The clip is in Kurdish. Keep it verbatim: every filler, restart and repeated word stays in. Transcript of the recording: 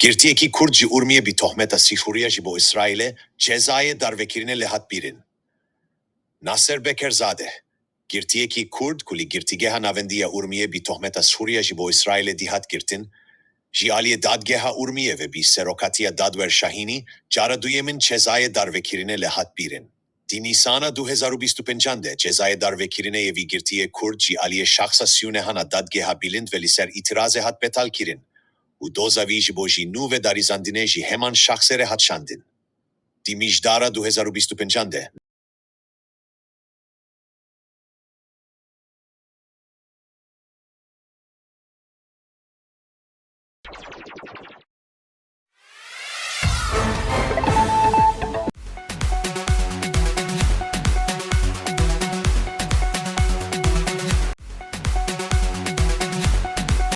Girtiyekî Kurd ji Urmiyê bi tohmeta sîhuriya ji bo Îsraîlê cezayê darvekirinê lê hat bîrin. Naser Bekerzade, girtiyekî Kurd ku li Girtîgeha Navendî ya Urmiyê bi tohmeta sîhuriya ji bo Îsraîlê dî hat girtin, ji aliyê Dadgeha Urmiyê ve bi serokatiya Dadwer Şahînî cara duyemin cezayê darvekirinê lê hat bîrin. Di Nîsana du hezar û bîst û pêncan de cezayê darvekirinê yê vî girtiyê Kurd ji aliyê şaxsa sî û nehan a Dadgeha Bilind ve li ser îtirazê hat betalkirin û doza vî ji bo jî nû vedarîzandinê ji heman şaxsê re hat şandin. Di Mijdara du hezar û bîst û pêncan de